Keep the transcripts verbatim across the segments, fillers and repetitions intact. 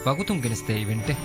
ވަގުތުން ގެނެސްދޭ އިވެންޓެއް.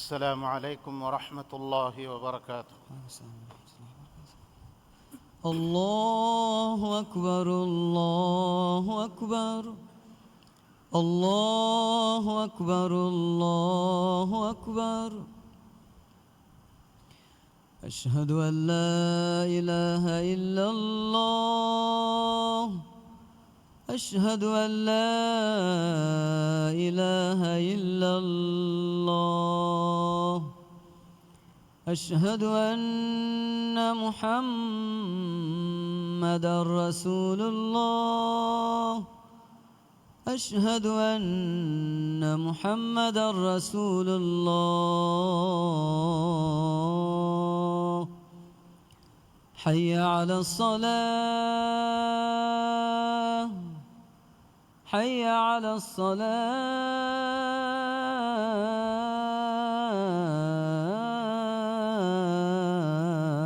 السلام عليكم ورحمة الله وبركاته. الله أكبر، الله أكبر، الله أكبر، الله أكبر. أشهد أن لا إله إلا الله. أشهد أن لا إله إلا الله. أشهد أن محمدا رسول الله. أشهد أن محمدا رسول الله. حي على الصلاة. حي على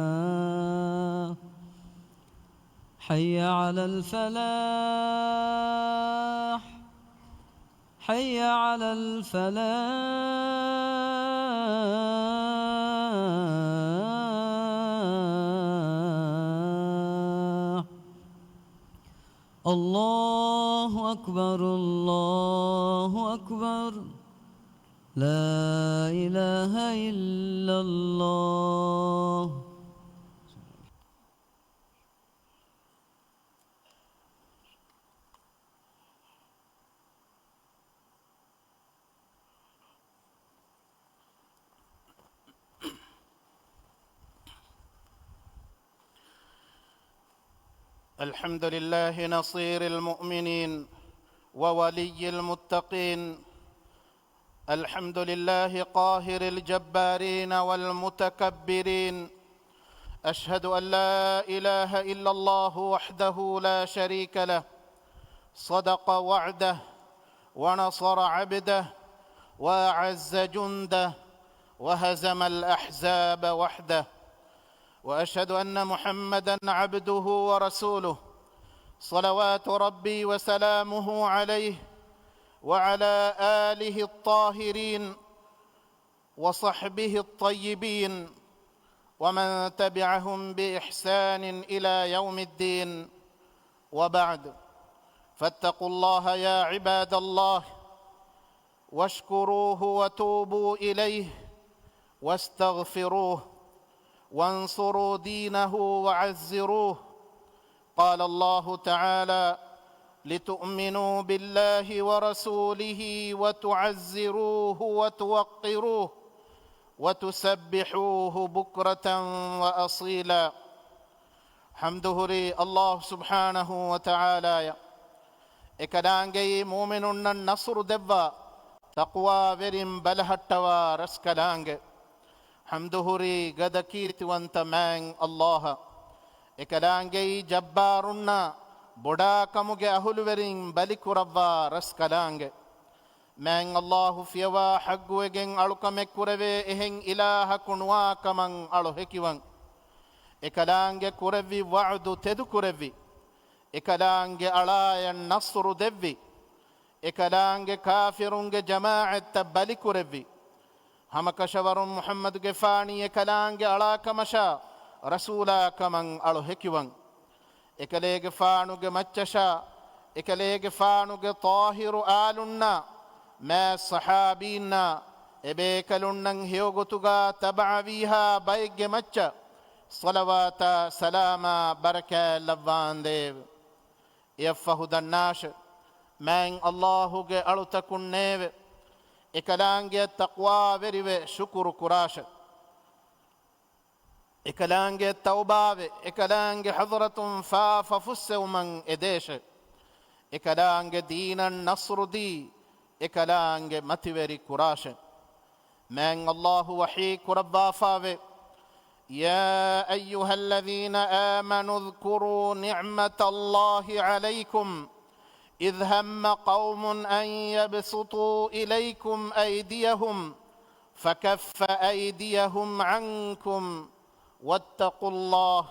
الصلاة. حي على الفلاح. حي على الفلاح. الله أكبر، الله أكبر. لا إله إلا الله. الحمد لله نصير المؤمنين وولي المتقين. الحمد لله قاهر الجبارين والمتكبرين. أشهد أن لا إله إلا الله وحده لا شريك له. صدق وعده ونصر عبده وأعز جنده وهزم الأحزاب وحده. وأشهد أن محمدا عبده ورسوله، صلوات ربي وسلامه عليه وعلى آله الطاهرين وصحبه الطيبين ومن تبعهم بإحسان إلى يوم الدين. وبعد، فاتقوا الله يا عباد الله، واشكروه وتوبوا إليه واستغفروه وانصروا دينه وعزروه. قال الله تعالى: لتؤمنوا بالله ورسوله وتعزروه وتوقروه وتسبحوه بكرة وأصيلا. ޙަމްދު ހުރީ ﷲ ސުބްޙާނަހޫ ވަތަޢާލާއަށް. އެކަލާނގެއީ މުއުމިނުންނަށް ނަޞްރު ދެއްވާ، ތަޤްވާވެރިން ބަލަހައްޓަވާ ރަސްކަލާނގެ. ޙަމްދު ހުރީ ގަދަ ކީރިތިވަންތަ މާތް ﷲ އަށް. އެކަލާނގެއީ ޖައްބާރުންނާ ބޮޑާކަމުގެ އަހުލުވެރިން ބަލިކުރައްވާ ރަސްކަލާނގެ. މާތް އައްލާހު ފިޔަވާ ޙައްޤުވެގެން އަޅުކަމެއް ކުރެވޭ އެހެން އިލާހަކު ނުވާ ކަމަށް އަޅު ހެކިވަން. އެކަލާނގެ ކުރެއްވި ވަޢުދު ތެދުކުރެއްވި. އެކަލާނގެ އަޅާޔަށް ނަޞްރު ދެއްވި. އެކަލާނގެ ކާފިރުންގެ ޖަމާޢަތްތައް ބަލިކުރެއްވި. ހަމަކަށަވަރުން މުޙައްމަދުގެފާނީ އެކަލާނގެ އަޅާކަމަށާ ރަސޫލާކަމަށް އަޅު ހެކިވަން. އެކަލޭގެފާނުގެ މައްޗަށާ، އެކަލޭގެފާނުގެ ޠާހިރު އާލުންނާ، މާތް ޞަޙާބީންނާ، އެބޭކަލުންނަށް ހެޔޮގޮތުގާ ތަބަޢަވީހާ ބައެއްގެ މައްޗަށް ޞަލަވާތާ ސަލާމާ ބަރަކާތް ލައްވާނދޭވެ. އެއަށްފަހު ދަންނާށެ، މާތް އައްލާހުގެ އަޅުތަކުންނޭވެ! އެކަލާނގެއަށް ތަޤްވާވެރިވެ ޝުކުރު ކުރާށެ. އެކަލާނގެ ތައުބާވެ، އެކަލާނގެ ޙަޟްރަތުން ފާފަ ފުއްސެވުމަށް އެދޭށެ. އެކަލާނގެ ދީނަށް ނަޞްރުދީ، އެކަލާނގެ މަތިވެރި ކުރާށެ. މާތް އައްލާހު ވަޙީ ކުރައްވާފާވޭ، يا أيها الذين آمنوا اذكروا نعمة الله عليكم إذ هم قوم أن يبسطوا إليكم أيديهم فكف أيديهم عنكم واتقوا الله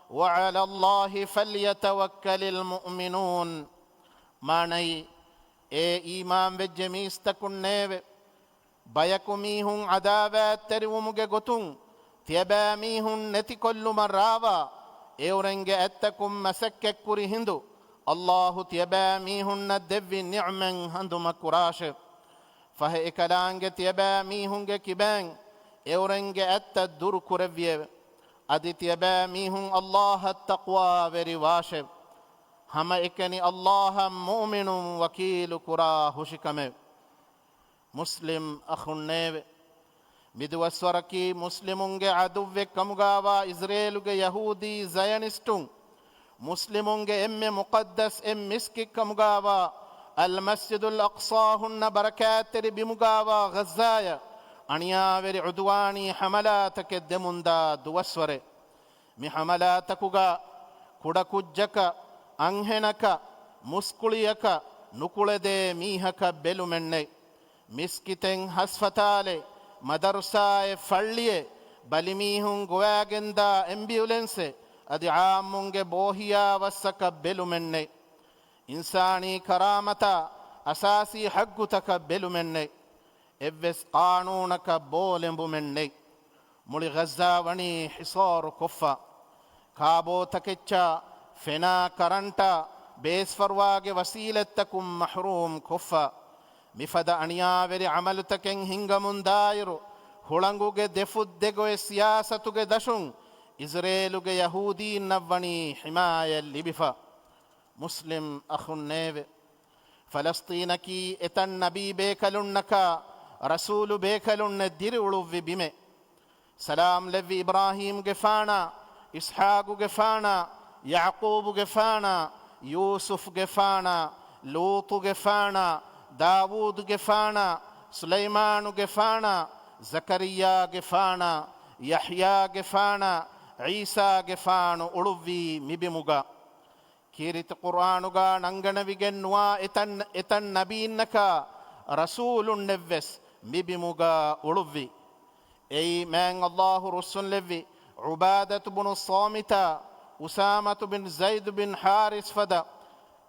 وعلى الله فليتوكل المؤمنون. މާނައީ، އޭ އީމާންވެއްޖެ މީސްތަކުންނޭވެ! ބަޔަކު މީހުން ޢަދާވާތްތެރިވުމުގެ ގޮތުން ތިޔަބައިމީހުން ނެތިކޮށްލުމަށް ރާވާ، އެއުރެންގެ އަތްތަކުން މަސައްކަތްކުރި ހިނދު، އައްލާހު ތިޔަބައިމީހުންނަށް ދެއްވި ނިޢުމަތް ހަނދުމަކުރާށެ. ފަހެ އެކަލާނގެ ތިޔަބައިމީހުންގެ ކިބައިން އެއުރެންގެ އަތްތައް ދުރު ކުރެއްވިއެވެ. އަދި ތިޔަބައިމީހުން އައްލާހަށް ތަޤްވާވެރިވާށެވެ. ހަމައެކަނި އައްލާހަށް މުއުމިނުން ވަކީލު ކުރާ ހުށިކަމެވެ. މުސްލިމް އަޚުންނޭވެ! މިދުވަސްވަރަކީ މުސްލިމުންގެ ޢަދުއްވެއްކަމުގާވާ އިޒްރޭލުގެ ޔަހޫދީ ޒަޔަނިސްޓުން، މުސްލިމުންގެ އެންމެ މުޤައްދަސް އެއް މިސްކިތްކަމުގާވާ އަލްމަސްޖިދުލް އަޤްޞާ ހުންނަ ބަރަކާތްތެރި ބިމުގާވާ ޣައްޒާޔަށް އަނިޔާވެރި ޢުދުވާނީ ޙަމަލާތަކެއް ދެމުންދާ ދުވަސްވަރެއް. މި ޙަމަލާތަކުގާ ކުޑަކުއްޖަކަށް، އަންހެނަކަށް، މުސްކުޅިޔަކަށް، ނުކުޅެދޭ މީހަކަށް ބެލުމެއްނެތް. މިސްކިތެއް، ހަސްފަތާލެއް، މަދަރުސާއެއް، ފައްޅިއެއް، ބަލިމީހުން ގޮވާގެންދާ އެމްބިއުލެންސެއް، އަދި ޢާއްމުންގެ ބޯހިޔާވައްސަކަށް ބެލުމެއްނެތް. އިންސާނީ ކަރާމަތާ، އަސާސީ ޙައްޤުތަކަށް ބެލުމެއްނެތް. އެއްވެސް ޤާނޫނަކަށް ބޯލެނބުމެއްނެތް. މުޅި ޣައްޒާ ވަނީ ޙިޞާރު ކޮށްފަ. ކާބޯ ތަކެއްޗާ، ފެނާ ކަރަންޓާ، ބޭސްފަރުވާގެ ވަސީލަތްތަކުން މަޙްރޫމް ކޮށްފަ. މިފަދަ އަނިޔާވެރި ޢަމަލުތަކެއް ހިންގަމުންދާއިރު، ހުޅަނގުގެ ދެފުށްދެގޮތް ސިޔާސަތުގެ ދަށުން އިޒްރޭލުގެ ޔަހޫދީންނަށްވަނީ ޙިމާޔަތް ލިބިފަ. މުސްލިމް އަޚުންނޭވެ! ފަލަސްޠީނަކީ އެތަން ނަބީ ބޭކަލުންނަކާ ރަސޫލު ބޭކަލުންނެއް ދިރިއުޅުއްވި ބިމެއް. ސަލާމް ލެއްވި އިބްރާހީމްގެފާނާ، އިސްޙާޤުގެފާނާ، ޔަޢުޤޫބުގެފާނާ، ޔޫސުފްގެފާނާ، ލޫޠުގެފާނާ، ދާވޫދުގެފާނާ، ސުލައިމާނުގެފާނާ، ޒަކަރިއްޔާގެފާނާ، ޔަޙްޔާގެފާނާ، ޢީސާގެފާނު އުޅުއްވީ މިބިމުގަ. ކީރިތި ޤުރްއާނުގާ ނަންގަނެވިގެން ނުވާ އެތަން، އެތަން ނަބީންނަކާ ރަސޫލުންނެއްވެސް މިބިމުގާ އުޅުއްވި. އެއީ މާތް އައްލާހު ރުއްސުންލެއްވި ޢުބާދަތު ބުނު ޞާމިތާ، އުސާމަތު ބިން ޒައިދު ބިން ޙާރިސް ފަދަ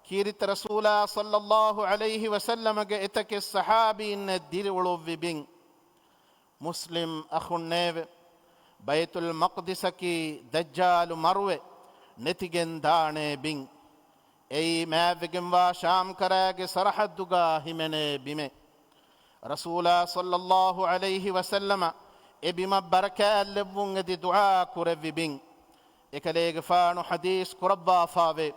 ކީރިތި ރަސޫލާ ޞައްލައްލާހު ޢަލައިހި ވަސައްލަމަގެ އެތަކެއް ޞަޙާބީންނެއް ދިރިއުޅުއްވި ބިން. މުސްލިމް އަޚުންނޭވެ! ބައިތުލް މަޤްދިސަކީ ދައްޖާލު މަރުވެ ނެތިގެން ދާނޭ ބިން. އެއީ މާތްވެގެންވާ ޝާމްކަރައިގެ ސަރަޙައްދުގާ ހިމެނޭ ބިމެއް. ރަސޫލާ ޞައްލައްލާހު ޢަލައިހި ވަސައްލަމަ އެ ބިމަށް ބަރަކާތްލެއްވުން އެދި ދުޢާ ކުރެއްވި ބިން. އެކަލޭގެފާނު ޙަދީޘް ކުރައްވާފާވޭ،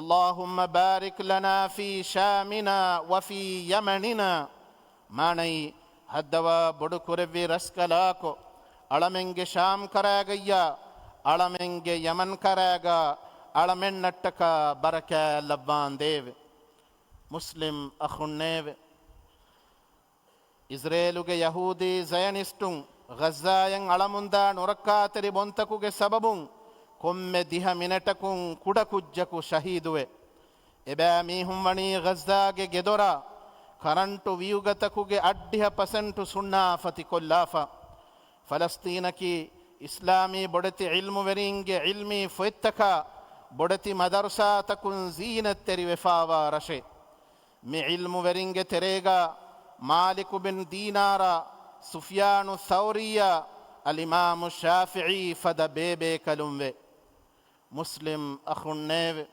اللهم بارك لنا في شامنا وفي يمننا. މާނައީ، ހައްދަވާ ބޮޑުކުރެއްވި ރަސްކަލާކޮ، އަޅަމެންގެ ޝާމްކަރައިގައްޔާ، އަޅަމެންގެ ޔަމަންކަރައިގާ، އަޅަމެންނަށްޓަކާ ބަރަކާތް ލައްވާނދޭވެ. މުސްލިމް އަޚުންނޭވެ! އިޒްރޭލުގެ ޔަހޫދީ ޒަޔަނިސްޓުން ޣައްޒާޔަށް އަޅަމުންދާ ނުރައްކާތެރި ބޮންތަކުގެ ސަބަބުން ކޮންމެ ދިހަ މިނެޓަކުން ކުޑަކުއްޖަކު ޝަހީދުވެ. އެބައިމީހުން ވަނީ ޣައްޒާގެ ގެދޮރާ ކަރަންޓު ވިއުގަތަކުގެ އަށްޑިހަ ޕަސެންޓު ސުންނާފަތިކޮށްލާފަ. ފަލަސްޠީނަކީ އިސްލާމީ ބޮޑެތި ޢިލްމުވެރީންގެ ޢިލްމީ ފޮތްތަކާ ބޮޑެތި މަދަރުސާތަކުން ޒީނަތްތެރިވެފާވާ ރަށެއް. މި ޢިލްމުވެރިންގެ ތެރޭގަ މާލިކު ބިން ދީނާރާ، ސުފްޔާނު ޘައުރީއާ، އަލްއިމާމު ޝާފިޢީ ފަދަ ބޭބޭކަލުންވެ. މުސްލިމް އަޚުންނޭވެ!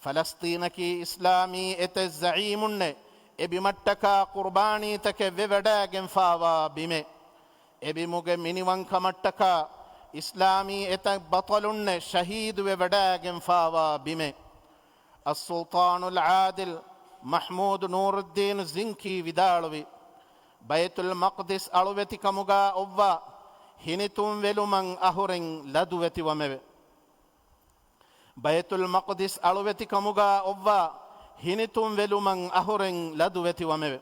ފަލަސްޠީނަކީ އިސްލާމީ އެތައް ޒަޢީމުންނެއް އެ ބިމަށްޓަކާ ޤުރުބާނީތަކެއް ވެވަޑައިގެންފާވާ ބިމެއް. އެ ބިމުގެ މިނިވަންކަމަށްޓަކާ އިސްލާމީ އެތައް ބަޠަލުންނެއް ޝަހީދުވެވަޑައިގެންފާވާ ބިމެއް. އައްސުލްޠާނުލް ޢާދިލް މަޙްމޫދު ނޫރުއްދީން ޒިންކީ ވިދާޅުވި، ބައިތުލް މަޤްދިސް އަޅުވެތިކަމުގާ އޮއްވާ ހިނިތުންވެލުމަށް އަހުރެން ލަދުވެތިވަމެވެ. ބައިތުލް މަޤްދިސް އަޅުވެތިކަމުގާ އޮއްވާ ހިނިތުންވެލުމަށް އަހުރެން ލަދުވެތިވަމެވެ.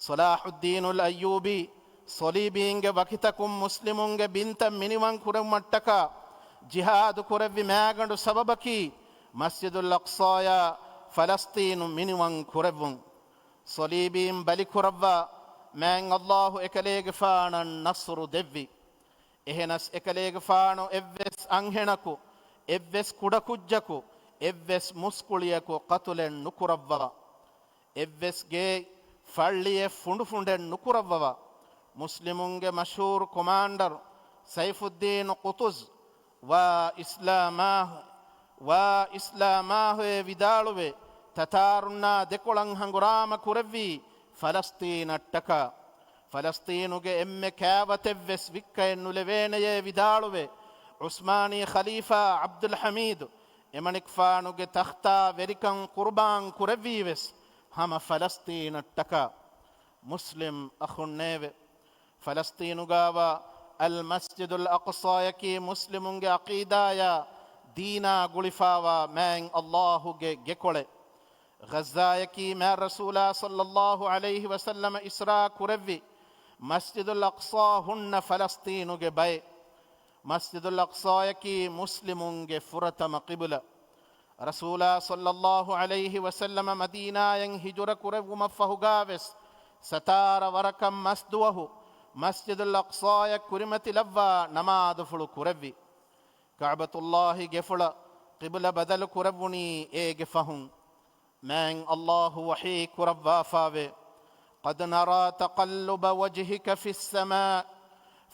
ޞަލާޙުއްދީނުލް އައްޔޫބީ ޞަލީބީންގެ ވަކިތަކުން މުސްލިމުންގެ ބިންތައް މިނިވަން ކުރެއްވުމަށްޓަކާ ޖިހާދު ކުރެއްވި މާގަނޑު ސަބަބަކީ މަސްޖިދުލް އަޤްޞާޔާ ފަލަސްޠީނު މިނިވަން ކުރެއްވުން. ޞަލީބީން ބަލިކުރައްވާ މާތް ﷲ އެކަލޭގެފާނަށް ނަޞްރު ދެއްވި. އެހެނަސް އެކަލޭގެފާނު އެއްވެސް އަންހެނަކު، އެއްވެސް ކުޑަކުއްޖަކު، އެއްވެސް މުސްކުޅިޔަކު ޤަތުލެއް ނުކުރައްވަވާ. އެއްވެސް ގެއެއް، ފައްޅިއެއް ފުނޑުފުނޑެއް ނުކުރައްވަވާ. މުސްލިމުންގެ މަޝްހޫރު ކޮމާންޑަރު ސައިފުއްދީނު ޤުޠުޒް ވާ އިސްލާމާ، ވާ އިސްލާމާހޭ ވިދާޅުވެ، ތަތާރުންނާ ދެކޮޅަށް ހަނގުރާމަ ކުރެއްވީ ފަލަސްޠީނަށްޓަކާ. ފަލަސްޠީނުގެ އެންމެ ކާވަތެއްވެސް ވިއްކައެއް ނުލެވޭނެޔޭ ވިދާޅުވެ، ޢުސްމާނީ ޚަލީފާ ޢަބްދުލް ޙަމީދު އެމަނިކުފާނުގެ ތަޚްތާ ވެރިކަން ޤުރުބާން ކުރެއްވީވެސް ހަމަ ފަލަސްޠީނަށްޓަކާ. މުސްލިމް އަޚުންނޭވެ! ފަލަސްޠީނުގާވާ އަލްމަސްޖިދުލް އަޤްޞާޔަކީ މުސްލިމުންގެ ޢަޤީދާޔާ ދީނާ ގުޅިފާވާ މާތް ﷲ ގެ ގެކޮޅެއް. ޣައްޒާޔަކީ މާތް ރަސޫލާ ޞައްލައްލާހު ޢަލައިހި ވަސައްލަމަ އިސްރާ ކުރެއްވި މަސްޖިދުލް އަޤްޞާ ހުންނަ ފަލަސްޠީނުގެ ބައެއް. މަސްޖިދުލް އަޤްޞާޔަކީ މުސްލިމުންގެ ފުރަތަމަ ޤިބުލަ. ރަސޫލާ ޞައްލައްލާހު ޢަލައިހި ވަސައްލަމަ މަދީނާޔަށް ހިޖުރަ ކުރެއްވުމަށްފަހުގާވެސް ސަތާރަ ވަރަކަށް މަސް ދުވަހު މަސްޖިދުލް އަޤްޞާޔަށް ކުރިމަތިލައްވާ ނަމާދުފުޅު ކުރެއްވި. ކަޢުބަތުﷲ ގެފުޅަށް ޤިބުލަ ބަދަލު ކުރެއްވުނީ އޭގެ ފަހުން. މާތް ﷲ ވަޙީ ކުރައްވާފާވޭ، قد نرى تقلب وجهك في السماء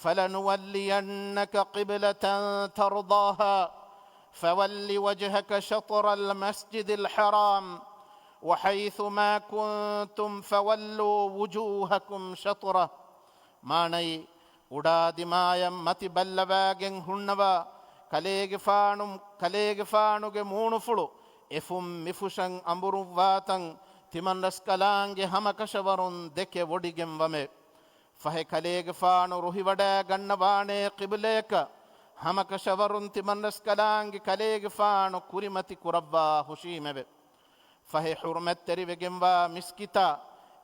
فلنولينك قبلة ترضاها فول وجهك شطر المسجد الحرام وحيث ما كنتم فولوا وجوهكم شطره. މާނައީ، އުޑާ ދިމާޔަށް މަތި ބައްލަވާގެން ހުންނަވާ ކަލޭގެފާނު، ކަލޭގެފާނުގެ މޫނުފުޅު އެފުށް މިފުށަށް އަނބުރުއްވާތަން ތިމަންރަސްކަލާނގެ ހަމަކަށަވަރުން ދެކެ ވޮޑިގެންވަމެ. ފަހެ ކަލޭގެފާނު ރުހިވަޑައިގަންނަވާނޭ ޤިބުލަޔަކަށް ހަމަކަށަވަރުން ތިމަންރަސްކަލާނގެ ކަލޭގެފާނު ކުރިމަތި ކުރައްވާ ހުށީމެވެ. ފަހެ ޙުރުމަތްތެރިވެގެންވާ މިސްކިތާ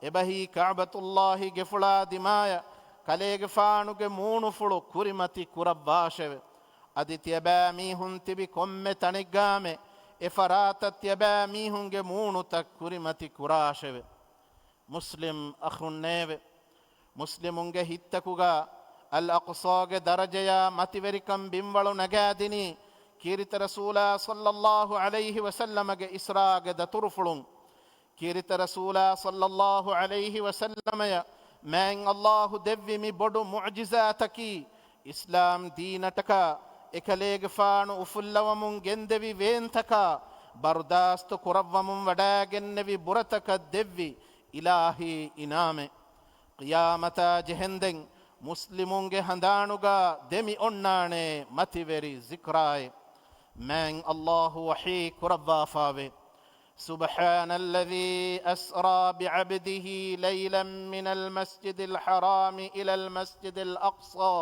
އެބަހީ ކަޢުބަތުﷲ ގެފުޅާ ދިމާޔަށް ކަލޭގެފާނުގެ މޫނުފުޅު ކުރިމަތި ކުރައްވާށެވެ. އަދި ތިޔަބައިމީހުން ތިބި ކޮންމެ ތަނެއްގާމެ އެފަރާތަށް ތިޔަބައިމީހުންގެ މޫނުތައް ކުރިމަތި ކުރާށެވެ. މުސްލިމް އަޚުންނޭވެ! މުސްލިމުންގެ ހިތްތަކުގަ އަލް އަޤްޞާގެ ދަރަޖަޔާ މަތިވެރިކަން ބިންވަޅު ނަގާދިނީ ކީރިތި ރަސޫލާ ޞައްލައްލާހު ޢަލައިހި ވަސައްލަމަގެ އިސްރާގެ ދަތުރުފުޅުން. ކީރިތި ރަސޫލާ ޞައްލައްލާހު ޢަލައިހި ވަސައްލަމަޔަށް މާތް ﷲ ދެއްވި މި ބޮޑު މުޢުޖިޒާތަކީ، އިސްލާމް ދީނަށްޓަކާ އެކަލޭގެފާނު އުފުއްލަވަމުން ގެންދެވި ވޭންތަކާ ބަރުދާސްތު ކުރައްވަމުން ވަޑައިގެންނެވި ބުރަތަކަށް ދެއްވި އިލާހީ އިނާމެއް. ޤިޔާމަތާ ޖެހެންދެން މުސްލިމުންގެ ހަނދާނުގަ ދެމި އޮންނާނޭ މަތިވެރި ޒިކްރާއެއް. މާތް ﷲ ވަޙީ ކުރައްވާފާވޭ، سبحان الذي أسرى بعبده ليلا من المسجد الحرام إلى المسجد الأقصى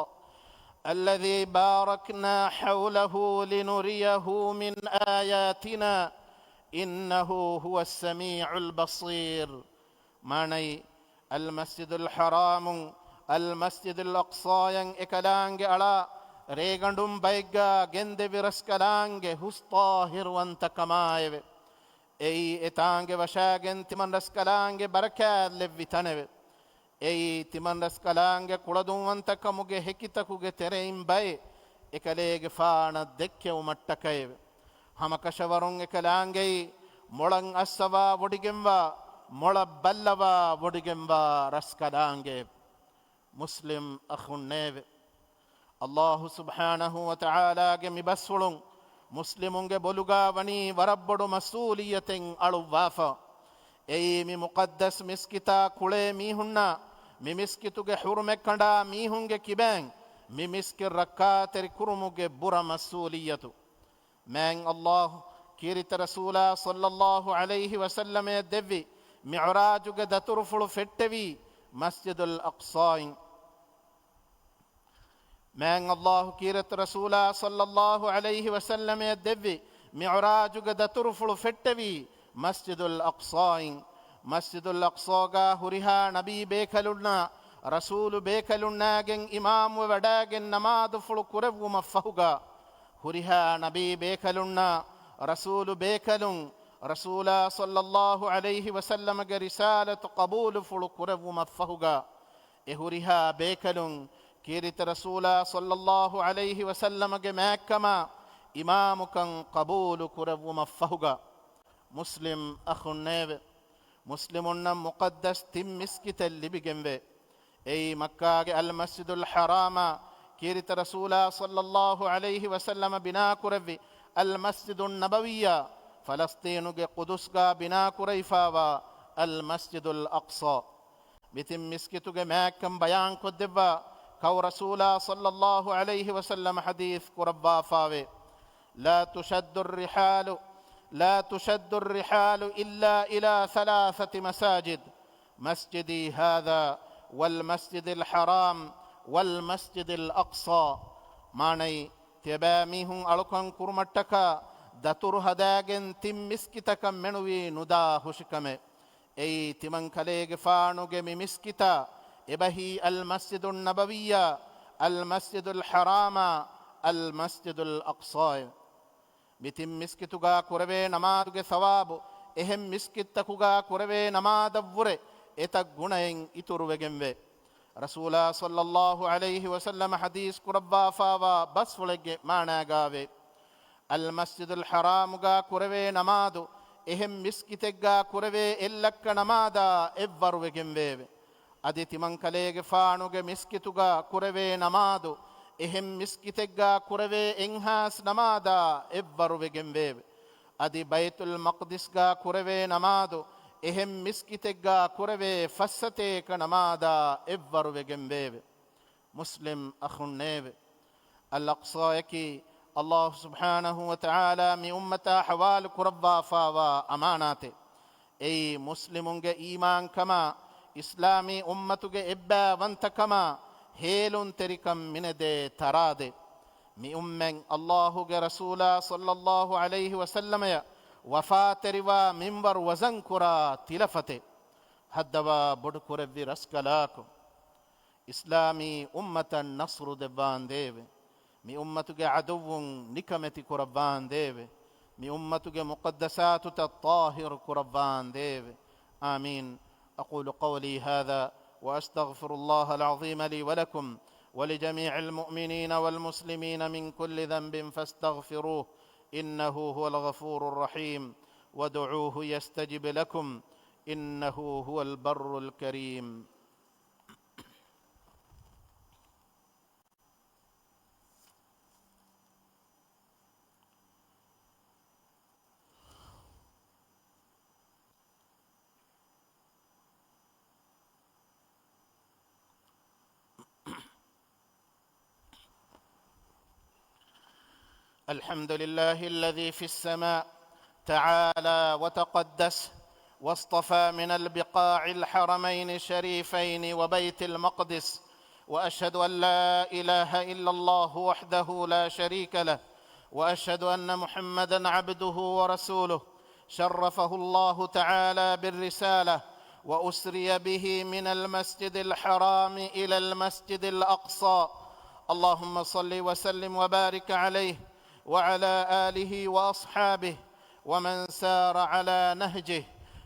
الذي باركنا حوله لنريه من آياتنا إنه هو السميع البصير. މާނައީ، އަލްމަސްޖިދުލް ޙަރާމުން އަލްމަސްޖިދުލް އަޤްޞާޔަށް އެކަލާނގެ އަޅާ ރޭގަނޑުން ބައެއްގާ ގެންދެވި ރަސްކަލާނގެ ހުސް ޠާހިރުވަންތަ ކަމާއެވެ. އެއީ އެތާނގެ ވަށާގެން ތިމަން ރަސްކަލާނގެ ބަރަކާތް ލެއްވި ތަނެވެ. އެއީ ތިމަން ރަސްކަލާނގެ ކުޅަދުންވަންތަކަމުގެ ހެކިތަކުގެ ތެރެއިން ބައެއް އެކަލޭގެފާނަށް ދެއްކެވުމަށްޓަކައެވެ. ހަމަކަށަވަރުން އެކަލާނގެއީ މޮޅަށް އައްސަވާ ވޮޑިގެންވާ، މޮޅަށް ބައްލަވާ ވޮޑިގެންވާ ރަސްކަލާނގެ. މުސްލިމް އަޚުންނޭވެ! އައްލާހު ސުބްޙާނަހު ވަތަޢާލާގެ މި ބަސްފުޅުން މުސްލިމުންގެ ބޮލުގާ ވަނީ ވަރަށް ބޮޑު މަސްއޫލިއްޔަތެއް އަޅުއްވާފަ. އެއީ މި މުޤައްދަސް މިސްކިތާ ކުޅޭ މީހުންނާ، މި މިސްކިތުގެ ޙުރުމަތް ކަނޑާ މީހުންގެ ކިބައިން މި މިސްކިތް ރައްކާތެރި ކުރުމުގެ ބުރަ މަސްއޫލިއްޔަތު. މާތް އައްލާހު ކީރިތި ރަސޫލާ ޞައްލައްލާހު ޢަލައިހި ވަސައްލަމައަށް ދެއްވި މިޢުރާޖުގެ ދަތުރުފުޅު ފެއްޓެވީ މަސްޖިދުލް އަޤްޞާއިން. މާތް އައްލާހު ކީރިތި ރަސޫލާ ޞައްލައްލާހު ޢަލައިހި ވަސައްލަމައަށް ދެއްވި މިޢުރާޖުގެ ދަތުރުފުޅު ފެއްޓެވީ މަސްޖިދުލް އަޤްޞާއިން. މަސްޖިދުލް އަޤްޞާގާ ހުރިހާ ނަބީ ބޭކަލުންނާ ރަސޫލު ބޭކަލުންނާގެން އިމާމުވެ ވަޑައިގެން ނަމާދުފުޅު ކުރެއްވުމަށްފަހުގާ، ހުރިހާ ނަބީ ބޭކަލުންނާ ރަސޫލު ބޭކަލުން، ރަސޫލާ ޞައްލައްލާހު ޢަލައިހި ވަސައްލަމަގެ ރިސާލަތު ޤަބޫލުފުޅު ކުރެއްވުމަށްފަހުގާ، އެ ހުރިހާ ބޭކަލުން ކީރިތި ރަސޫލާ ޞައްލައްލާހު ޢަލައިހި ވަސައްލަމަގެ މާތްކަމާ އިމާމުކަން ޤަބޫލު ކުރެއްވުމަށްފަހުގާ. މުސްލިމް އަޚުންނޭވެ! މުސްލިމުންނަށް މުޤައްދަސް ތިން މިސްކިތެއް ލިބިގެންވޭ. އެއީ މައްކާގެ އަލްމަސްޖިދުލް ޙަރާމާ، ކީރިތި ރަސޫލާ ޞައްލައްލާހު ޢަލައިހި ވަސައްލަމަ ބިނާކުރެއްވި އަލްމަސްޖިދުއް ނަބަވިއްޔާ، ފަލަސްޠީނުގެ ޤުދުސްގާ ބިނާކުރެވިފާވާ އަލްމަސްޖިދުލް އަޤްޞާ. މި ތިން މިސްކިތުގެ މާތްކަން ބަޔާންކޮށްދެއްވާ ކައު ރަސޫލާ ޞައްލައްލާހު ޢަލައިހި ވަސައްލަމަ ޙަދީޘް ކުރައްވާފާވޭ. لا تشد الرحال، لا تشد الرحال إلا إلى ثلاثة مساجد، مسجدي هذا والمسجد الحرام والمسجد الأقصى. މާނައީ، ތިޔަބައިމީހުން އަޅުކަން ކުރުމަށްޓަކާ ދަތުރު ހަދާގެން ތިން މިސްކިތަކަށް މެނުވީ ނުދާ ހުށިކަމެއް. އެއީ ތިމަންކަލޭގެފާނުގެ މި މިސްކިތާ، އެބަހީ އަލްމަސްޖިދުއް ނަބަވިއްޔާ، އަލްމަސްޖިދުލް ޙަރާމާ، އަލްމަސްޖިދުލް އަޤްޞާއެވެ. މި ތިން މިސްކިތުގާ ކުރެވޭ ނަމާދުގެ ޘަވާބު އެހެން މިސްކިތްތަކުގާ ކުރެވޭ ނަމާދަށްވުރެ އެތައް ގުނައެއް އިތުރުވެގެންވޭ. ރަސޫލާ ޞައްލައްލާހު ޢަލައިހި ވަސައްލަމަ ޙަދީޘް ކުރައްވާފާވާ ބަސްފުޅެއްގެ މާނާގާވޭ. އަލްމަސްޖިދުލް ޙަރާމުގާ ކުރެވޭ ނަމާދު އެހެން މިސްކިތެއްގާ ކުރެވޭ އެއްލައްކަ ނަމާދާ އެއްވަރުވެގެންވެއެވެ. އަދި ތިމަންކަލޭގެފާނުގެ މިސްކިތުގާ ކުރެވޭ ނަމާދު އެހެން މިސްކިތެއްގާ ކުރެވޭ އެއްހާސް ނަމާދާ އެއްވަރުވެގެންވެއެވެ. އަދި ބައިތުލް މަޤްދިސްގާ ކުރެވޭ ނަމާދު އެހެން މިސްކިތެއްގާ ކުރެވޭ ފައްސަތޭކަ ނަމާދާ އެއްވަރުވެގެންވެއެވެ. މުސްލިމް އަޚުންނޭވެ! އަލްއަޤްޞާއަކީ އައްލާހު ސުބްޙާނަހު ވަތަޢާލާ މި އުއްމަތާ ޙަވާލު ކުރައްވާފާވާ އަމާނާތެއް. އެއީ މުސްލިމުންގެ އީމާންކަމާ، އިސްލާމީ އުއްމަތުގެ އެއްބައިވަންތަކަމާ، ހޭލުންތެރިކަން މިނެދޭ ތަރާދެއް. މި އުއްމަތް އައްލާހުގެ ރަސޫލާ ޞައްލައްލާހު ޢަލައިހި ވަސައްލަމަޔަށް ވަފާތެރިވާ މިންވަރު ވަޒަންކުރާ ތިލަފަތެއް. ހައްދަވާ ބޮޑުކުރެއްވި ރަސްކަލާކޮ! އިސްލާމީ އުއްމަތަށް ނަޞްރު ދެއްވާނދޭވެ! މި އުއްމަތުގެ ޢަދުއްވުން ނިކަމެތި ކުރައްވާނދޭވެ! މި އުއްމަތުގެ މުޤައްދަސާތުތައް ޠާހިރު ކުރައްވާނދޭވެ! آمين. أقول قولي هذا وأستغفر الله العظيم لي ولكم ولجميع المؤمنين والمسلمين من كل ذنب فاستغفروه إنه هو الغفور الرحيم وادعوه يستجب لكم إنه هو البر الكريم. الحمد لله الذي في السماء تعالى وتقدس، واصطفى من البقاع الحرمين الشريفين وبيت المقدس، وأشهد أن لا إله إلا الله وحده لا شريك له، وأشهد أن محمدا عبده ورسوله، شرفه الله تعالى بالرسالة، وأسري به من المسجد الحرام إلى المسجد الأقصى، اللهم صل وسلم وبارك عليه وعلى آله وأصحابه ومن سار على نهجه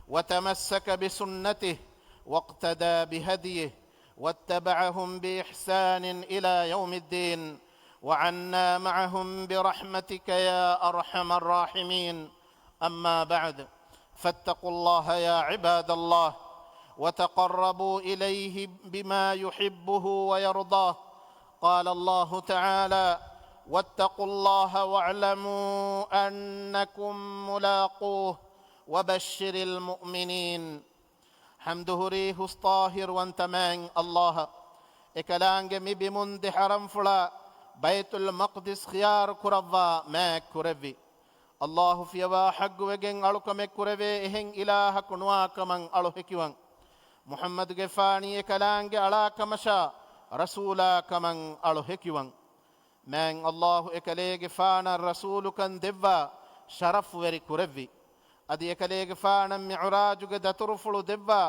وتمسك بسنته واقتدى بهديه واتبعهم بإحسان إلى يوم الدين، وعنا معهم برحمتك يا أرحم الراحمين. أما بعد، فاتقوا الله يا عباد الله، وتقربوا إليه بما يحبه ويرضاه. قال الله تعالى: واتقوا الله واعلموا أنكم ملاقوه وبشر المؤمنين. ޙަމްދު ހުރީ ހުސްޠާހިރުވަންތަ މާތް ﷲ އަށް. އެކަލާނގެ މި ބިމުން ދެ ޙަރަމްފުޅާ ބައިތުލް މަޤްދިސް ޚިޔާރު ކުރައްވާ މާތް ކުރެއްވި. ﷲ ފިޔަވާ ޙައްޤުވެގެން އަޅުކަމެއް ކުރެވޭ އެހެން އިލާހަކު ނުވާ ކަމަށް އަޅު ހެކިވަން. މުޙައްމަދުގެފާނީ އެކަލާނގެ އަޅާ ކަމަށާ ރަސޫލާ ކަމަށް އަޅު ހެކިވަން. މާތް ﷲ އެކަލޭގެފާނަށް ރަސޫލުކަން ދެއްވާ ޝަރަފުވެރި ކުރެއްވި. އަދި އެކަލޭގެފާނަށް މިޢުރާޖުގެ ދަތުރުފުޅު ދެއްވާ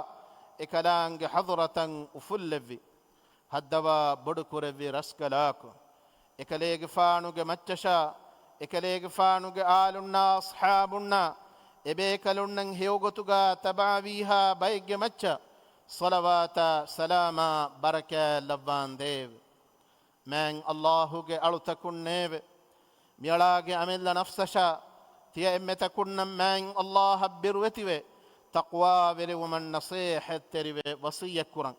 އެކަލާނގެ ޙަޟްރަތަށް އުފުއްލެއްވި. ހައްދަވާ ބޮޑުކުރެއްވި ރަސްކަލާކޮ، އެކަލޭގެފާނުގެ މައްޗަށާ، އެކަލޭގެފާނުގެ އާލުންނާ އަޞްޙާބުންނާ، އެބޭކަލުންނަށް ހެޔޮގޮތުގާ ތަބަޢަވީހާ ބައެއްގެ މައްޗަށް ޞަލަވާތާ ސަލާމާ ބަރަކާތް ލައްވާނދޭވެ. މާތް ﷲ ގެ އަޅުތަކުންނޭވެ! މިއަޅާގެ އަމިއްލަ ނަފްސަށާ ތިޔަ އެންމެތަކުންނަށް މާތް ﷲ އަށް ބިރުވެތިވެ، ތަޤްވާވެރިވުމަށް ނަޞޭޙަތްތެރިވެ ވަޞިއްޔަތްކުރަން.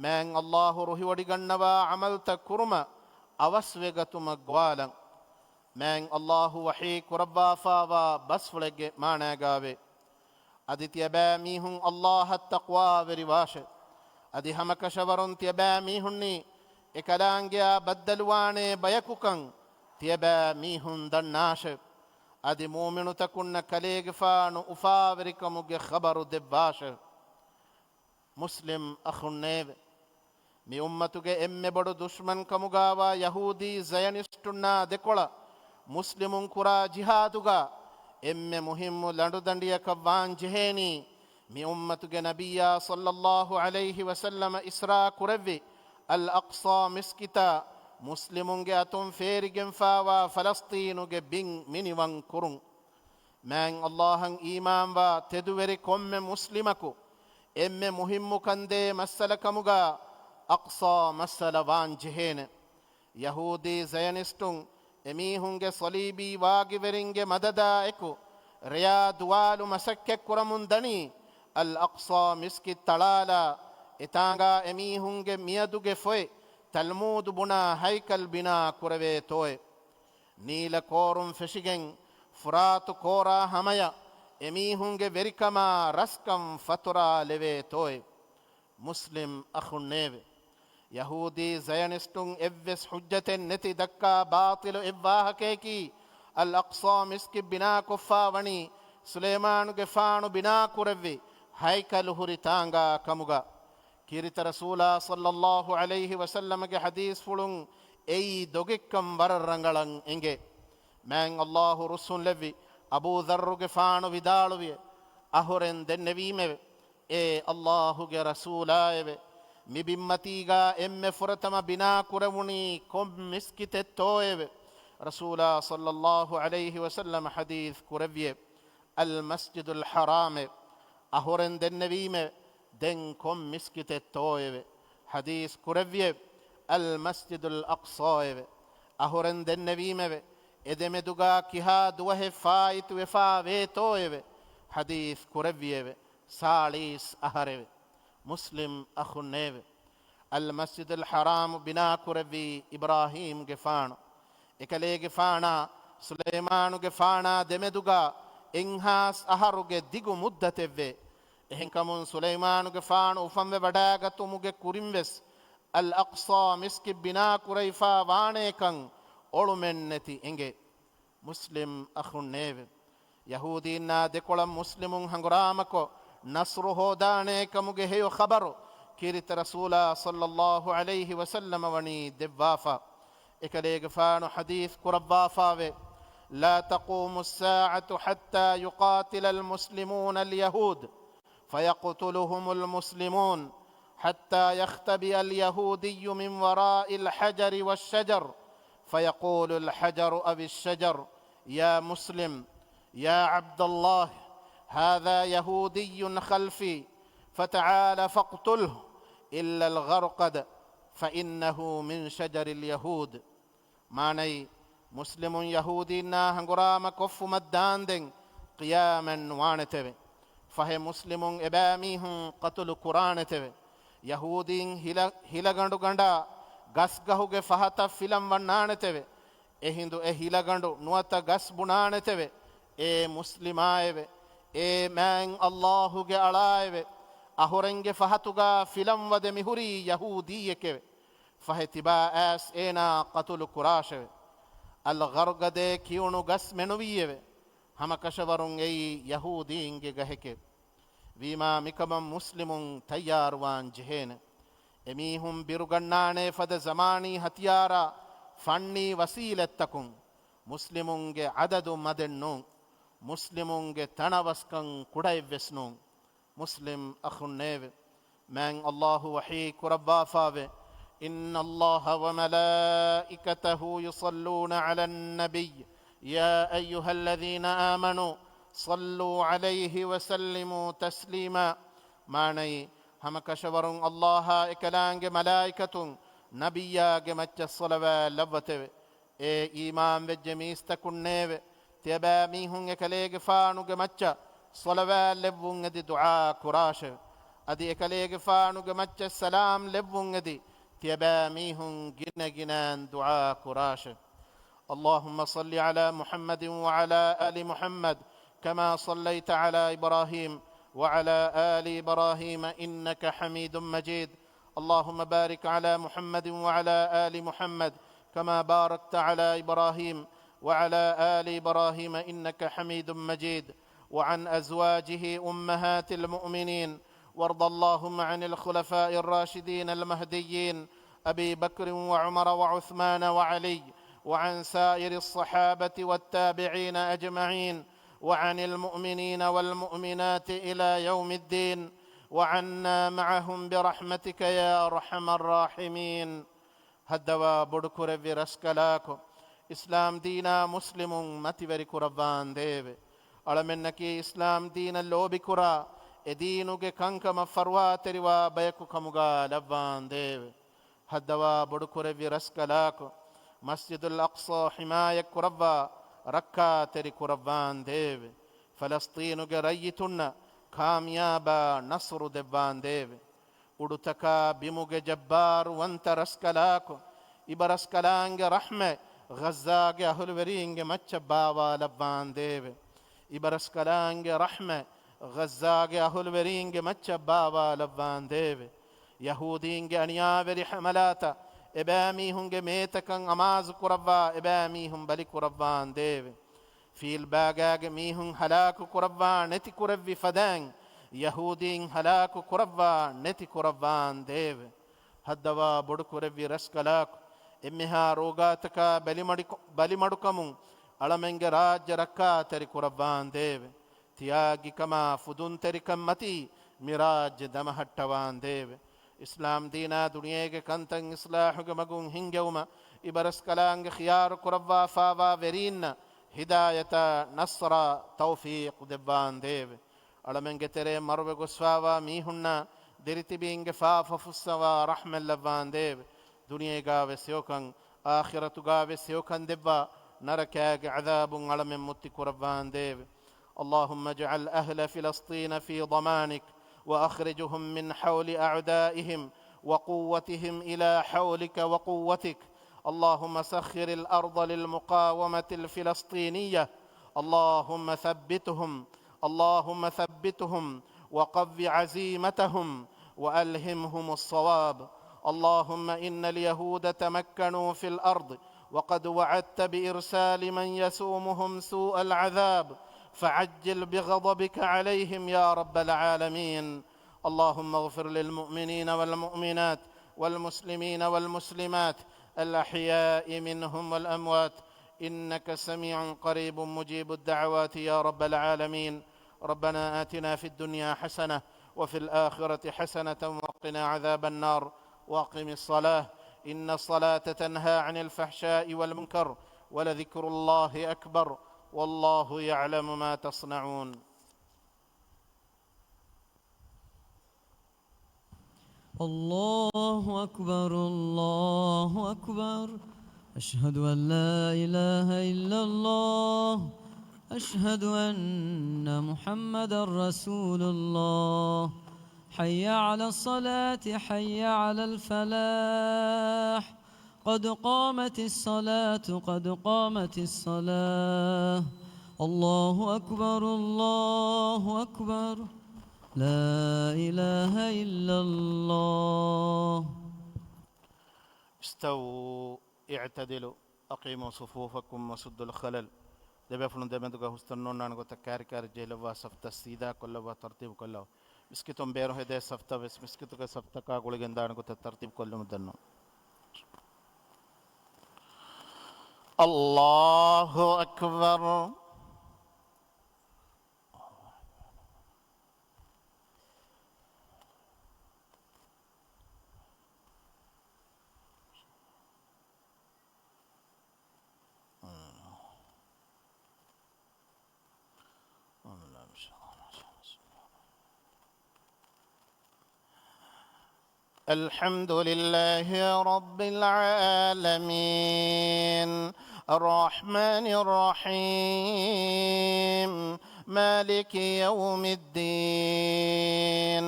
މާތް ﷲ ރުހިވޮޑިގަންނަވާ ޢަމަލުތައް ކުރުމަށް އަވަސްވެގަތުމަށް ގޮވާލަން. މާތް ﷲ ވަޙީ ކުރައްވާފާވާ ބަސްފުޅެއްގެ މާނާގާވޭ. އަދި ތިޔަބައިމީހުން ﷲ އަށް ތަޤްވާވެރިވާށެ. އަދި ހަމަކަށަވަރުން ތިޔަބައިމީހުންނީ އެކަލާނގެއާ ބައްދަލުވާނޭ ބަޔަކުކަން ތިޔަބައިމީހުން ދަންނާށެ. އަދި މުއުމިނުތަކުންނަށް ކަލޭގެފާނު އުފާވެރިކަމުގެ ޚަބަރު ދެއްވާށެ. މުސްލިމް އަޚުންނޭވެ! މި އުއްމަތުގެ އެންމެ ބޮޑު ދުޝްމަންކަމުގާވާ ޔަހޫދީ ޒަޔަނިސްޓުންނާ ދެކޮޅަށް މުސްލިމުން ކުރާ ޖިހާދުގާ އެންމެ މުހިއްމު ލަނޑުދަނޑިއަކަށް ވާން ޖެހޭނީ، މި އުއްމަތުގެ ނަބިއްޔާ ޞައްލައްލާހު ޢަލައިހި ވަސައްލަމަ އިސްރާ ކުރެއްވި އަލް އަޤްޞާ މިސްކިތާ މުސްލިމުންގެ އަތުން ފޭރިގެންފާވާ ފަލަސްޠީނުގެ ބިން މިނިވަން ކުރުން. މާތް ﷲ އަށް އީމާންވާ ތެދުވެރި ކޮންމެ މުސްލިމަކު އެންމެ މުހިއްމު ކަންދޭ މައްސަލަ ކަމުގާ އަޤްޞާ މައްސަލަ ވާން ޖެހޭނެ. ޔަހޫދީ ޒަޔަނިސްޓުން އެމީހުންގެ ޞަލީބީ ވާގިވެރިންގެ މަދަދާ އެކު ރެޔާ ދުވާލު މަސައްކަތް ކުރަމުން ދަނީ އަލް އަޤްޞާ މިސްކިތް ތަޅާލާ އެތާނގާ އެމީހުންގެ މިއަދުގެ ފޮތް ތަލްމޫދު ބުނާ ހައިކަލް ބިނާ ކުރެވޭތޯއެ. ނީލަ ކޯރުން ފެށިގެން ފުރާތު ކޯރާ ހަމަޔަށް އެމީހުންގެ ވެރިކަމާ ރަސްކަން ފަތުރާލެވޭތޯއެ. މުސްލިމް އަޚުންނޭވެ! ޔަހޫދީ ޒަޔަނިސްޓުން އެއްވެސް ޙުއްޖަތެއް ނެތި ދައްކާ ބާޠިލު އެއްވާހަކަޔަކީ، އަލް އަޤްޞާ މިސްކިތް ބިނާކޮށްފާ ވަނީ ސުލައިމާނުގެފާނު ބިނާ ކުރެއްވި ހައިކަލު ހުރި ތާނގާ ކަމުގަ. ކީރިތި ރަސޫލާ ޞައްލައްލާހު ޢަލައިހި ވަސައްލަމަގެ ޙަދީޘްފުޅުން އެއީ ދޮގެއްކަން ވަރަށް ރަނގަޅަށް އެނގޭ. މާތް ﷲ ރުއްސުންލެއްވި އަބޫ ޛައްރުގެފާނު ވިދާޅުވިއެވެ. އަހުރެން ދެންނެވީމެވެ. އޭ ﷲ ގެ ރަސޫލާއެވެ! މި ބިންމަތީގާ އެންމެ ފުރަތަމަ ބިނާ ކުރެވުނީ ކޮން މިސްކިތެއްތޯއެވެ؟ ރަސޫލާ ޞައްލައްލާހު ޢަލައިހި ވަސައްލަމަ ޙަދީޘް ކުރެއްވިއެވެ. އަލް މަސްޖިދުލް ޙަރާމެވެ. އަހުރެން ދެންނެވީމެވެ. ދެން ކޮން މިސްކިތެއްތޯއެވެ؟ ޙަދީޘް ކުރެއްވިއެވެ. އަލް މަސްޖިދުލް އަޤްޞާއެވެ. އަހުރެން ދެންނެވީމެވެ. އެ ދެމެދުގާ ކިހާ ދުވަހެއް ފާއިތުވެފާ ވޭތޯއެވެ؟ ޙަދީޘް ކުރެއްވިއެވެ. ސާޅީސް އަހަރެވެ. މުސްލިމް އަޚުންނޭވެ! އަލް މަސްޖިދުލް ޙަރާމު ބިނާ ކުރެއްވީ އިބްރާހީމްގެފާނު. އެކަލޭގެފާނާ ސުލައިމާނުގެފާނާ ދެމެދުގާ އެއްހާސް އަހަރުގެ ދިގު މުއްދަތެއްވޭ. އެހެންކަމުން ސުލައިމާނުގެފާނު އުފަންވެވަޑައިގަތުމުގެ ކުރިންވެސް އަލް އަޤްޞާ މިސްކިތް ބިނާ ކުރެވިފާ ވާނޭކަން އޮޅުމެއްނެތި އެނގޭ. މުސްލިމް އަޚުންނޭވެ! ޔަހޫދީންނާ ދެކޮޅަށް މުސްލިމުން ހަނގުރާމަކޮށް، ނަޞްރު ހޯދާނޭކަމުގެ ހެޔޮ ޚަބަރު ކީރިތި ރަސޫލާ ޞައްލައްލާހު ޢަލައިހި ވަސައްލަމަ ވަނީ ދެއްވާފަ. އެކަލޭގެފާނު ޙަދީޘް ކުރައްވާފާވެ، لا تقوم الساعة حتى يقاتل المسلمون اليهود فيقتلهم المسلمون. حتى يختبئ اليهودي من وراء الحجر والشجر، فيقول الحجر أو الشجر: يا مسلم، يا عبد الله، هذا يهودي خلفي، فتعال فاقتله، إلا الغرقد، فإنه من شجر اليهود. މާނައީ، މުސްލިމުން ޔަހޫދީންނާ ހަނގުރާމަ ކޮށްފުމަށް ދާންދެން ޤިޔާމަތް ނުވާނެތެވެ. ފަހެ މުސްލިމުން އެބައިމީހުން ޤަތުލު ކުރާނެތެވެ. ޔަހޫދީން ހިލަ-، ހިލަގަނޑު ގަނޑާ ގަސްގަހުގެ ފަހަތަށް ފިލަން ވަންނާނެތެވެ. އެހިނދު އެ ހިލަގަނޑު ނުވަތަ ގަސް ބުނާނެތެވެ. އޭ މުސްލިމާއެވެ! އޭ މާތް ﷲ ގެ އަޅާއެވެ! އަހުރެންގެ ފަހަތުގާ ފިލަން ވަދެ މިހުރީ ޔަހޫދީއެކެވެ. ފަހެ ތިބާ އައިސް އޭނާ ޤަތުލު ކުރާށެވެ. އަލްޣަރްގަދޭ ކިޔުނު ގަސް މެނުވީއެވެ. ހަމަކަށަވަރުން އެއީ ޔަހޫދީންގެ ގަހެކެވެ. ވީމާ މިކަމަށް މުސްލިމުން ތައްޔާރުވާން ޖެހޭނެ. އެމީހުން ބިރުގަންނާނޭ ފަދަ ޒަމާނީ ހަތިޔާރާ ފަންނީ ވަސީލަތްތަކުން. މުސްލިމުންގެ އަދަދު މަދެއް ނޫން. މުސްލިމުންގެ ތަނަވަސްކަން ކުޑައެއްވެސް ނޫން. މުސްލިމް އަޚުންނޭވެ! މާތް ﷲ ވަޙީ ކުރައްވާފާވެ، إن الله وملائكته يصلون على النبي يا أيها الذين آمنوا صلوا عليه وسلموا تسليما. މާނައީ، ހަމަކަށަވަރުން ﷲ އާ އެކަލާނގެ މަލާއިކަތުން ނަބިއްޔާގެ މައްޗަށް ޞަލަވާތް ލައްވަތެވެ. އޭ އީމާންވެއްޖެ މީސްތަކުންނޭވެ! ތިޔަބައިމީހުން އެކަލޭގެފާނުގެ މައްޗަށް ޞަލަވާތް ލެއްވުން އެދި ދުޢާ ކުރާށެވެ. އަދި އެކަލޭގެފާނުގެ މައްޗަށް ސަލާމް ލެއްވުން އެދި ތިޔަބައިމީހުން ގިނަގިނައިން ދުޢާ ކުރާށެވެ. اللهم صل على محمد وعلى آل محمد كما صليت على إبراهيم وعلى آل إبراهيم إنك حميد مجيد. اللهم بارك على محمد وعلى آل محمد كما باركت على إبراهيم وعلى آل إبراهيم إنك حميد مجيد. وعن أزواجه أمهات المؤمنين، وارض اللهم عن الخلفاء الراشدين المهديين أبي بكر وعمر وعثمان وعلي، وعن سائر الصحابة والتابعين أجمعين، وعن المؤمنين والمؤمنات إلى يوم الدين، وعنا معهم برحمتك يا أرحم الراحمين. ހައްދަވާ ބޮޑުކުރެއްވި ރަސްކަލާކޮ، އިސްލާމް ދީނާ މުސްލިމުން މަތިވެރި ކުރައްވާނދޭވެ! އަޅަމެންނަކީ އިސްލާމް ދީނަށް ލޯބިކުރާ، އެ ދީނުގެ ކަންކަމަށް ފަރުވާތެރިވާ ބަޔަކު ކަމުގާ ލައްވާނދޭވެ! ހައްދަވާ ބޮޑުކުރެއްވި ރަސްކަލާކޮ، މަސްޖިދުލް އަޤްޞާ ޙިމާޔަތް ކުރައްވާ، ރައްކާތެރި ކުރައްވާނދޭވެ! ފަލަސްޠީނުގެ ރައްޔިތުންނަށް ކާމިޔާބާ ނަޞްރު ދެއްވާނދޭވެ! އުޑުތަކާ ބިމުގެ ޖައްބާރު ވަންތަ ރަސްކަލާކޮ، އިބަރަސްކަލާނގެ ރަޙްމަތް ޣައްޒާގެ އަހުލުވެރީންގެ މައްޗަށް ބާވާލައްވާނދޭވެ! އިބަރަސްކަލާނގެ ރަޙްމަތް ޣައްޒާގެ އަހުލުވެރީންގެ މައްޗަށް ބާވާލައްވާނދޭވެ! ޔަހޫދީންގެ އަނިޔާވެރި ޙަމަލާތަށް އެބައިމީހުންގެ މޭތަކަށް އަމާޒު ކުރައްވާ އެބައިމީހުން ބަލި ކުރައްވާނދޭވެ! ފީލްބާގާގެ މީހުން ހަލާކު ކުރައްވާ ނެތި ކުރެއްވި ފަދައިން، ޔަހޫދީން ހަލާކު ކުރައްވާ ނެތި ކުރައްވާނދޭވެ! ހައްދަވާ ބޮޑުކުރެއްވި ރަސްކަލާކޮ، އެންމެހާ ރޯގާތަކާ ބަލިމަޑިކޮ-، ބަލިމަޑުކަމުން އަޅަމެންގެ ރާއްޖެ ރައްކާތެރި ކުރައްވާނދޭވެ! ތިޔާގިކަމާ ފުދުންތެރިކަން މަތީ މި ރާއްޖެ ދަމަހައްޓަވާނދޭވެ! އިސްލާމް ދީނާ ދުނިޔޭގެ ކަންތައް އިސްލާހުގެ މަގުން ހިންގެވުމަށް އިބަރަސްކަލާނގެ ޚިޔާރު ކުރައްވާފާވާ ވެރީންނަށް ހިދާޔަތާ ނަޞްރާ ތައުފީޤު ދެއްވާނދޭވެ! އަޅަމެންގެ ތެރޭ މަރުވެ ގޮސްފާވާ މީހުންނާ ދިރިތިބީންގެ ފާފަ ފުއްސަވާ ރަޙްމަތް ލައްވާނދޭވެ! ދުނިޔޭގާވެސް ހެޔޮކަން، އާޚިރަތުގާވެސް ހެޔޮކަން ދެއްވާ، ނަރަކާގެ ޢަޛާބުން އަޅަމެން މުއްތި ކުރައްވާނދޭވެ! اللهم اجعل أهل فلسطين في ضمانك، وأخرجهم من حول أعدائهم وقوتهم إلى حولك وقوتك. اللهم سخر الأرض للمقاومة الفلسطينية. اللهم ثبتهم، اللهم ثبتهم وقو عزيمتهم وألهمهم الصواب. اللهم إن اليهود تمكنوا في الأرض وقد وعدت بإرسال من يسومهم سوء العذاب، فعجل بغضبك عليهم يا رب العالمين. اللهم اغفر للمؤمنين والمؤمنات والمسلمين والمسلمات الأحياء منهم والأموات، إنك سميع قريب مجيب الدعوات يا رب العالمين. ربنا آتنا في الدنيا حسنة وفي الآخرة حسنة وقنا عذاب النار. وأقم الصلاة إن الصلاة تنهى عن الفحشاء والمنكر ولذكر الله أكبر والله يعلم ما تصنعون. الله أكبر، الله أكبر. أشهد أن لا إله إلا الله. أشهد أن محمدا رسول الله. حي على الصلاة، حي على الفلاح. قد قامت الصلاة، قد قامت الصلاة. الله أكبر، الله أكبر. لا إله إلا الله. استووا اعتدلوا أقيموا صفوفكم وسدوا الخلل. ދެބޭފުޅުން ދެމެދުގަ ހުސްތަން ނޯންނާނެ ގޮތަށް ކާރި ކާރި ޖެހިލައްވާ، ސަފްތައް ސީދާ ކޮށްލައްވާ، ތަރުތީބު ކޮށްލައްވާ. މިސްކިތުން ބޭރު ހެދޭ ސަފްތައް ވެސް މިސްކިތުގެ ސަފްތަކާ ގުޅިގެން ދާނެ ގޮތަށް ތަރުތީބު ކޮށްލުމަށް ދަންނަވަން. الله أكبر. الحمد لله رب العالمين. الرحمن الرحيم. مالك يوم الدين.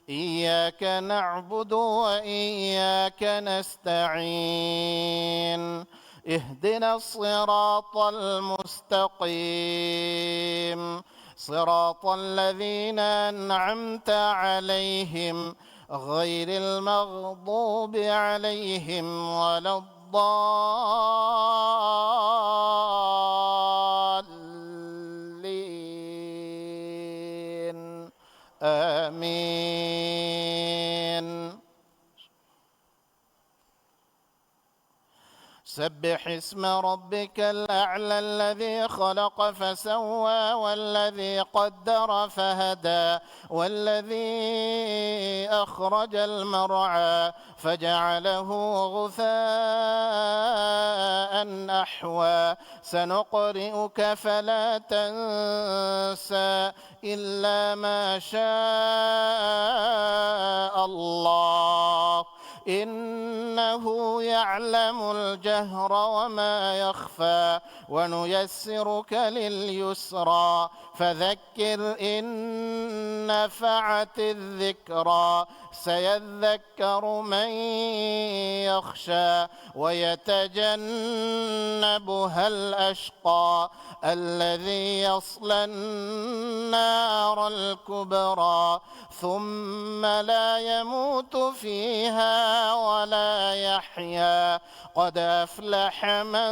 إياك نعبد وإياك نستعين. اهدنا الصراط المستقيم. صراط الذين أنعمت عليهم غير المغضوب عليهم ولا الضالين. آمين. سبح اسم ربك الأعلى الذي خلق فسوى والذي قدر فهدى والذي أخرج المرعى فجعله غثاء أحوى سنقرئك فلا تنسى إلا ما شاء الله إنه يعلم الجهر وما يخفى ونيسرك لليسرى فذكر إن نفعت الذكرى سيذكر من يخشى ويتجنبها الأشقى الذي يصلى النار الكبرى ثم لا يموت فيها ولا يحيا قد أفلح من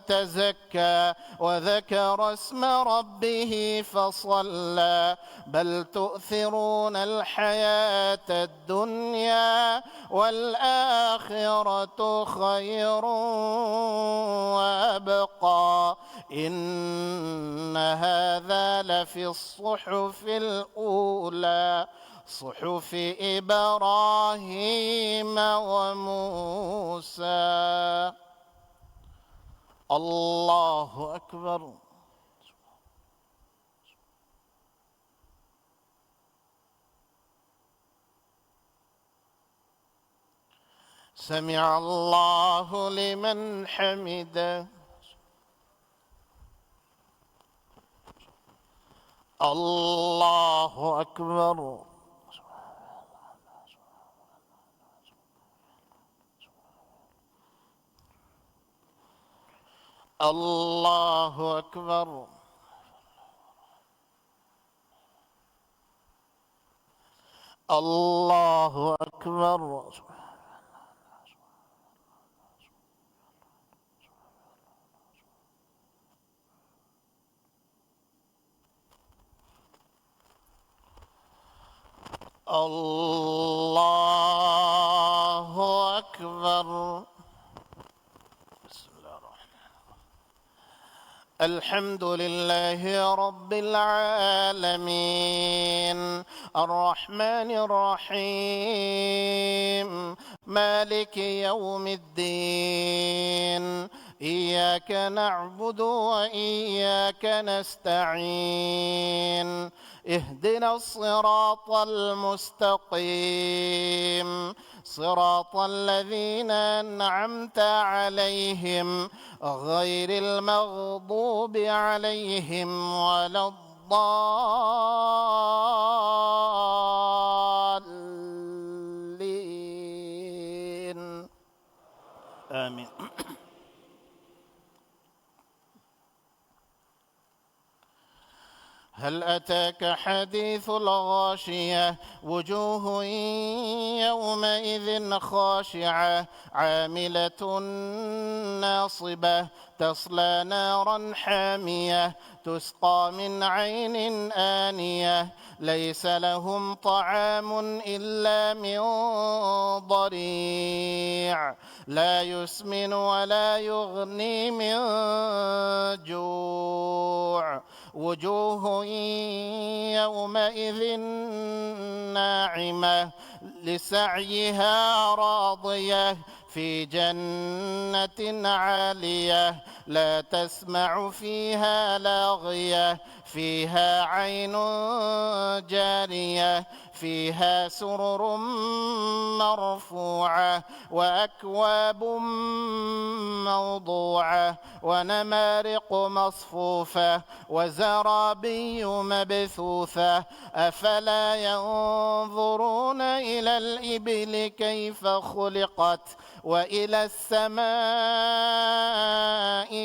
تزكى وذكر اسم ربه فصلى بل تؤثرون الحياة الدنيا والآخرة خير وأبقى إن هذا لفي الصحف الأولى صحف إبراهيم وموسى. الله أكبر. سمع الله لمن حمده. الله أكبر. الله أكبر. الله أكبر. الله أكبر. بسم الله الرحمن الرحيم. الحمد لله رب العالمين. الرحمن الرحيم. مالك يوم الدين. إياك نعبد وإياك نستعين. اهدنا الصراط المستقيم. صراط الذين أنعمت عليهم غير المغضوب عليهم ولا الضالين. آمين. هل أتاك حديث الغاشية؟ وجوه يومئذ خاشعة، عاملة ناصبة، تصلى نارا حامية، تسقى من عين آنية، ليس لهم طعام إلا من ضريع، لا يسمن ولا يغني من جوع. وجوه يومئذ ناعمة، لسعيها راضية، في جنة عالية، لا تسمع فيها لاغية، فيها عين جارية، فيها سرر مرفوعة، وأكواب موضوعة، ونمارق مصفوفة، وزرابي مبثوثة. أفلا ينظرون إلى الإبل كيف خلقت، وإلى السماء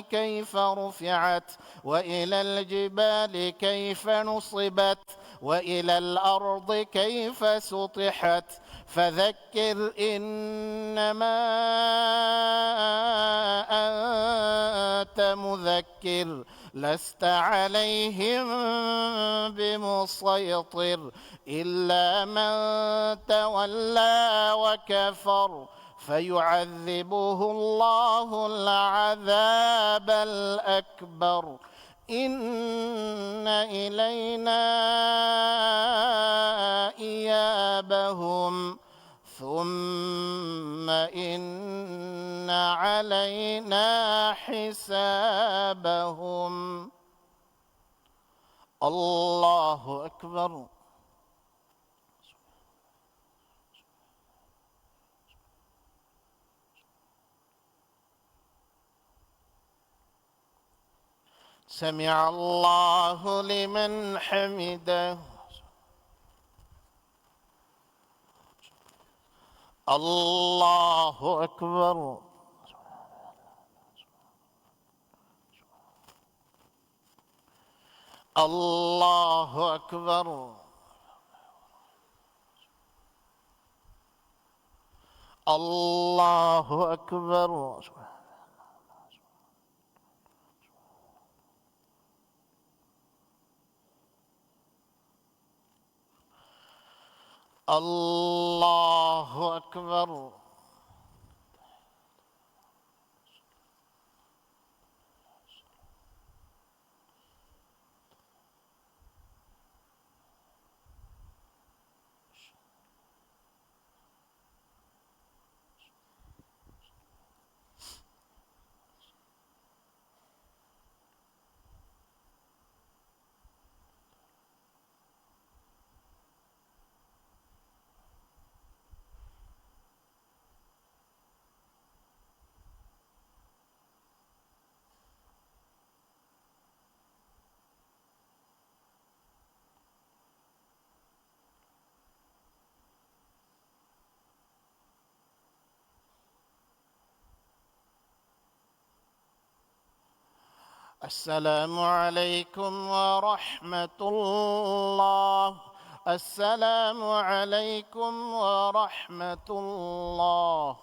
كيف رفعت، وإلى الجبال كيف نصبت، وإلى الأرض كيف سطحت. فذكر إنما أنت مذكر، لست عليهم بمسيطر، إلا من تولى وكفر، فيعذبه الله العذاب الأكبر، إن إلينا إيابهم، ثم إن علينا حسابهم. الله أكبر. سمع الله لمن حمده. الله أكبر. الله أكبر. الله أكبر. الله أكبر. السلام عليكم ورحمة الله. السلام عليكم ورحمة الله.